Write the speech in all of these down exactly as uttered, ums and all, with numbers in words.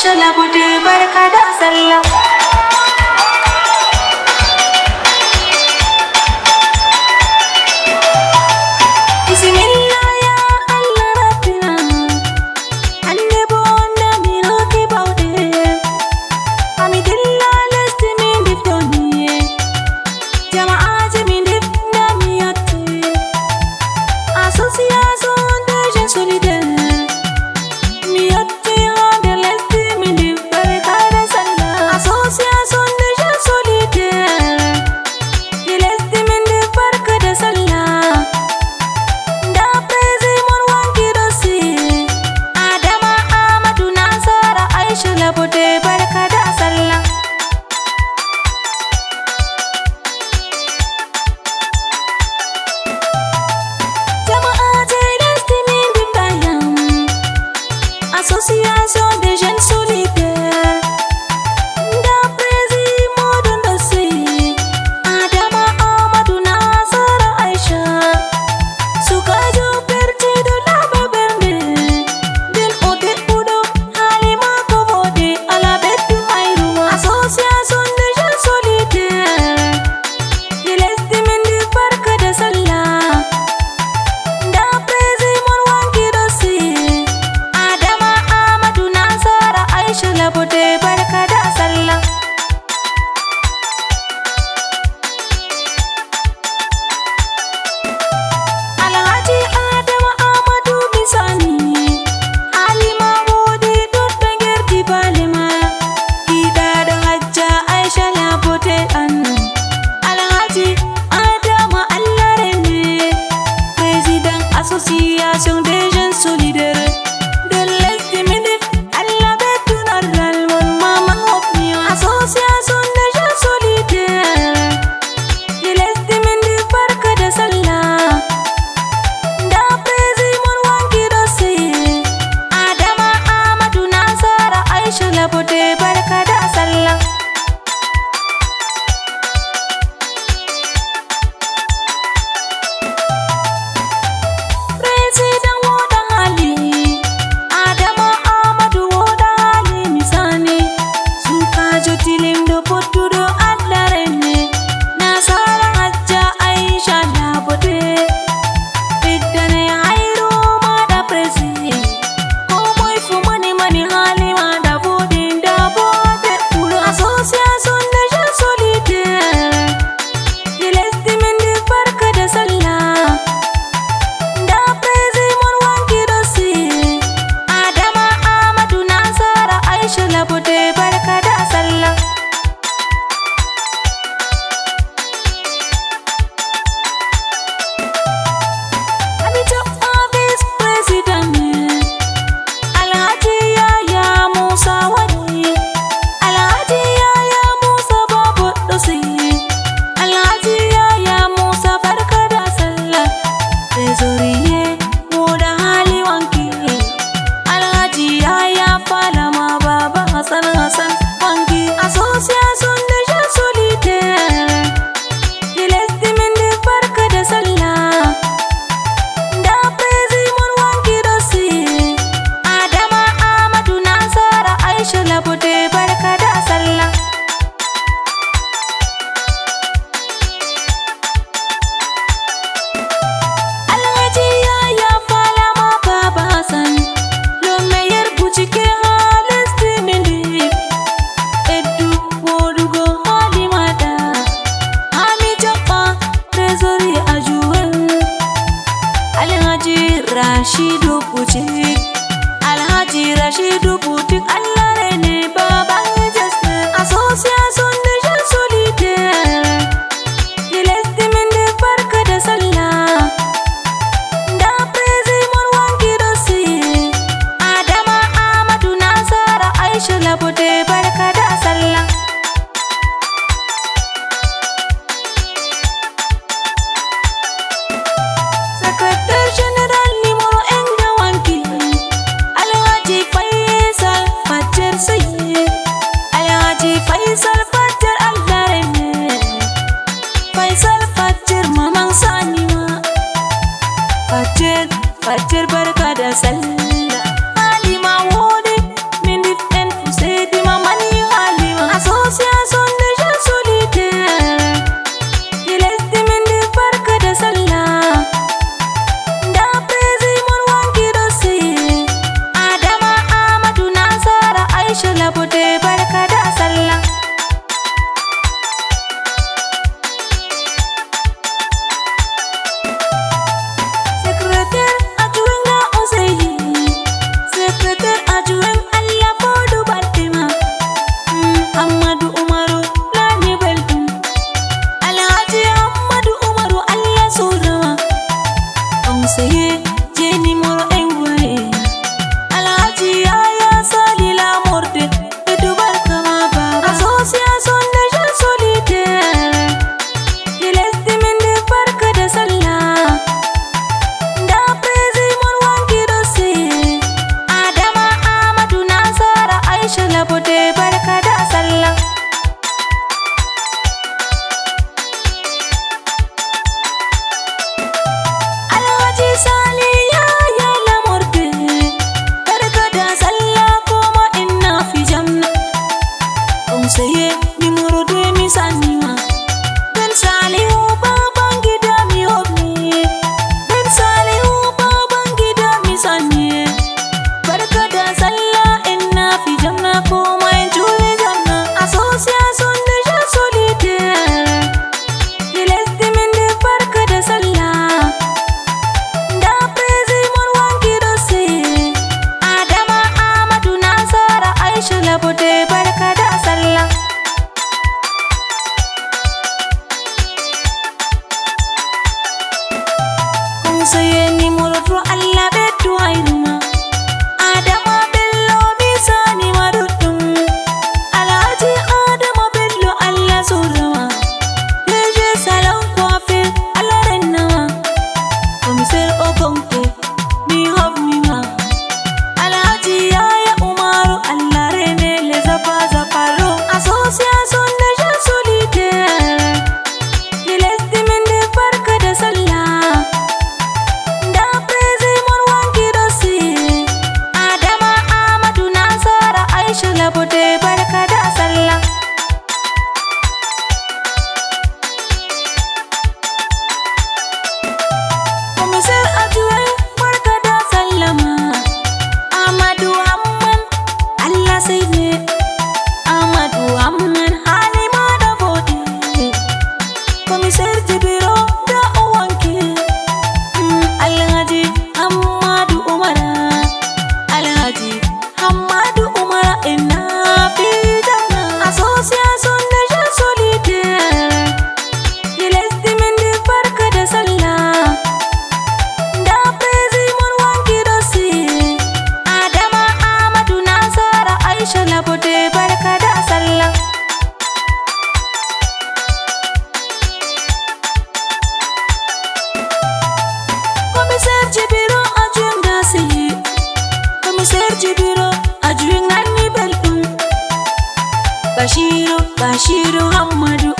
Aisha Labode, barka da sallah. Bismillah ya Allah Rabbina. Hande bo on da mi rokki bawɗe. Haa mi dilla lesdi min diftoni. Jama'aaje min difta mi yotti. Association des jeunes solidaires. Mi yotti haa nder lesdi min difta barka da sallah. Association des jeunes solidaires. Nder lesdi min difta barka da sallah. Nda président mon wanki dossier. Adama Amadou Nasara Aisha Labode, barka da sallah. Jama'aaje lesdi min difta yam. Association des jeunes solidaires. Nda président Modou Ndossi. Adama Amadou Nasara Aisha. Sukajo pertido laba bernde. Den o deɓɓuɗo. Halima ko vodi ala beddu hayru ma. Association des jeunes solidaires. Nder lesdi min difta barka da sallah. Nda président mon wanki dossier. Adama Amadou Nasara Aisha Labode, barka da sallah. Alhaji Adama Amadou Misani, Halima wodi ɗuɗɓe nder dibaale ma. Giɗaaɗo Hajja Aisha Labode an. Alhaji Adama Allah rene, président association des jeunes solidaires. Nder lesdi min difta Allah ɓedduno ardal mon, mama hokki on. Association des jeunes solidaires. Nder lesdi min difta barka da sallah. Nda président mon wanki dossier. Adama Amadou Nasara Aisha Labode, barka da sallah. Président Woda Hali, Adama Amadou Woda Hali Misani, sukajo tilimɗo pottuɗo Allah rene, Nasara Hajja Aisha Labode, ɓeddane hayru maɗa président, ko moy fu mani mani hali maɗa voɗi nda bo deɓɓuɗo association des jeunes solidaires. Nder lesdi min difta barka da sallah. Nda président mon wanki dossier. Adama Amadou Nasara Aisha Labode, barka da sallah. Ami Joɓɓa vice président. Alhaji Yaya Musa Wani, Alhaji Yaya Musa Baboɗɗo Sey, Alhaji Yaya Musa barka da sallah, trésorier Woda Hali wanki, Alhaji Yaya Falama Baba Hassan Hassan wanki, association des jeunes solidaires. Nder lesdi min difta barka da sallah. Nda président mon wanki dossier. Adama Amadou Nasara Aisha Labode, barka da sallah. Alhaji Yaya Falama Baba Hassan, le meilleur boutiquier à l'Est Mindif. Eddu woɗugo Halimata, Hami Joɓɓa, trésorier adjoint. Alhaji Rashidu Boutique, Alhaji Rashidu Boutique, Allah rene Baban Jeste, association des jeunes solidaires. Nder lesdi min difta barka da sallah. Nda président mon wanki dossier. Adama Amadou Nasara Aisha Labode, barka da sallah. Secrétaire général numéro un nga wanki, Alhaji Faisal Fajir Seye, Alhaji Faisal Fajir Allah rene, Faisal Fajir Maman Sanima, Fajir, Fajir barka da sallah, Halima wodi min diften Labote barka da sallah. Secrétaire adjoint na Ousseini. Secrétaire adjoint Allah fooɗu balɗe ma. Mm, Ammadu Umaru laanyi belɗum. Alhaji Ammadu Umaru Allah surama. Conseiller je numéro un wari. Alhaji Yaya Sali lamorde. Ɓeddu barka ma baba. Association des jeunes solidaires. Di lesdi min di barka da sallah. Nda président mon wanki dossier. Adama Amadou Nasara Aisha Labote barka da sallah. Alhaji Sali Yaya lamorde. Barka da sallah kuma inna fi janna. Conseiller numéro deux mi sannima. Ben Salihu Babangida mi hofni. Ben Salihu Babangida mi sanni. Barka da sallah inna fi janna kuma en juuli janna. Association des jeunes solidaires. Di lesdi min di barka da sallah. Nda président mon wanki dossier. Adama Amadou Nasara Aisha Labote barka da sallah. Conseiller numéro trois Allah ɓeddu hayruma. Adama Bello mi sannima ɗuɗɗum. Alhaji Adama Bello Allah surama. D G Salon Coiffure Allah rennama. Commissaire Okonke mi hofnima. Alhaji Yaya Umaru Allah rene les affaires à Paro. Association des jeunes solidaires. Di lesdi min di barka da sallah. Nda président mon wanki dossier. Adama Amadou Nasara Aisha Labote barka da sallah. Commissaire adjoint barka da sallama. Amadou Amman Allah seyne. Amadou Amman halima da vodi. Commissaire Jibiro da o wanki. Mm, Alhaji Amadou Umara. Alhaji Hammadu Umar inna fi janna. Association des jeunes solidaires. Di lesdi min di barka da sallah. Nda président mon wanki dossier. Adama Amadou Nasara Aisha Labote barka da sallah. Commissaire Jibiro adjoint Dasi. Commissaire Jibiro adjoint nanni belɗum. Bashiru, Bashiru Hammadu.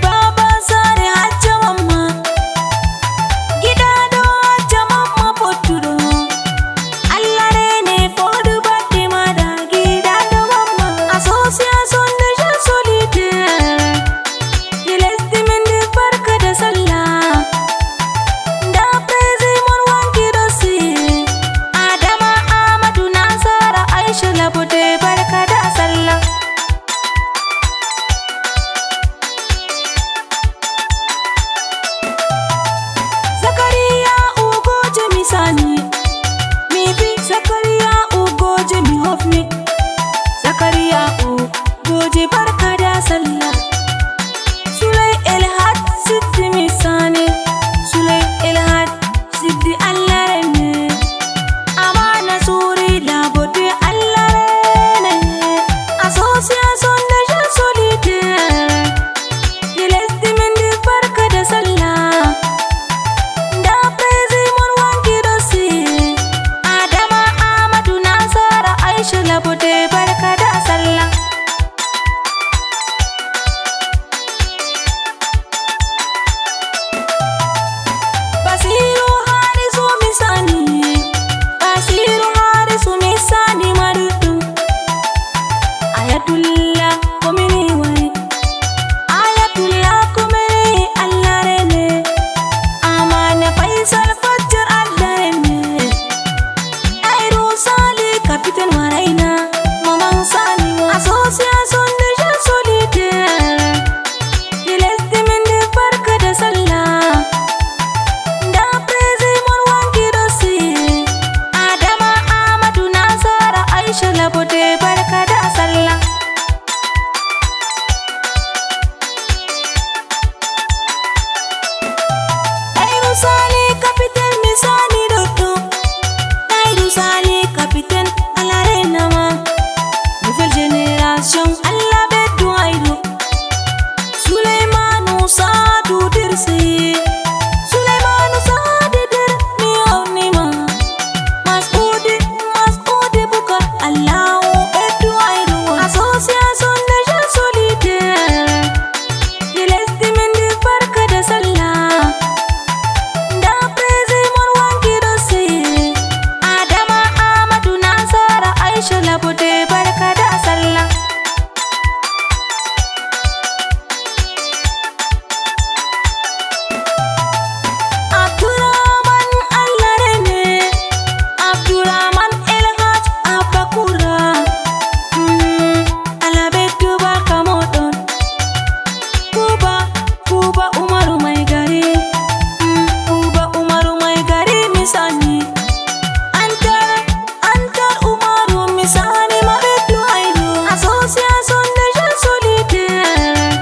Baba Sare Hajja Mamma. Giɗaaɗo Hajja Mamma pottuɗo. Allah rene fooɗu baɗɗe maaɗa giɗaaɗo Mamma. Association des jeunes solidaires. Di lesdi min di barka da sallah. Nda président mon wanki dossier. Adama Amadou Nasara Aisha Labote barka da sallah. barka da sallah. Ɗayru Sale capitaine, mi sani ɗoɗɗo. Ɗayru Sale capitaine, Allah rena ma. Nouvelle génération, Allah ɓeddu Ayru. Suleymanu Saadu Dirsi. Suleymanu Saadu Dir, mi hawni ma. Mas'udi, Mas'udi Bukar, Allahu ɓeddu Ayru. Association des jeunes solidaires. Di lesdi min di barka da sallah. Nda président wanki ɗo si. Adama Amadu Nasara Aisha Labote barka da sallah. Abdurrahman Allah rene, Abdurrahman El Hadj Abakura. Mm, Allah ɓeddu barka moɗon. Buba, Buba Umaru Maigari. Mm, Buba Umaru Maigari mi sani. Antar, Antar Umaru mi sani ma ɓeddu Ayru. Association des jeunes solidaires.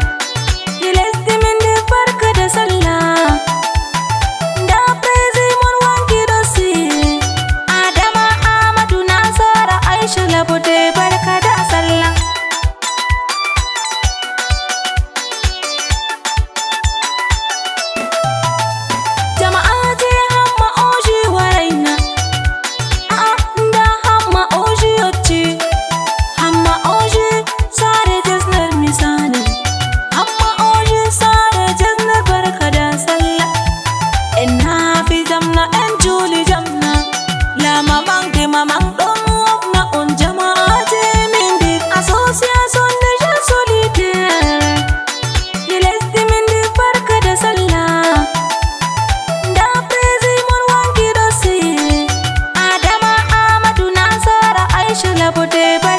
Di lesdi min di barka da sallah. Nda président wanki ɗo si. Adama Amadu Nasara Aisha Labote barka da sallah. Jama'aji Hamma Oji warayna. A'a, nda Hamma Oji yotti. Hamma Oji saare Jesner mi sani. Hamma Oji saare Jesner barka da sallah. En naafi jamna, en juuli jamna. Lama maŋ de mamaŋ ɗon wofna on jama'aje min di association des jeunes solidaires. Di lesdi min di barka da sallah. Nda président wanki ɗo si. Adama Amadu Nasara Aisha Labote barka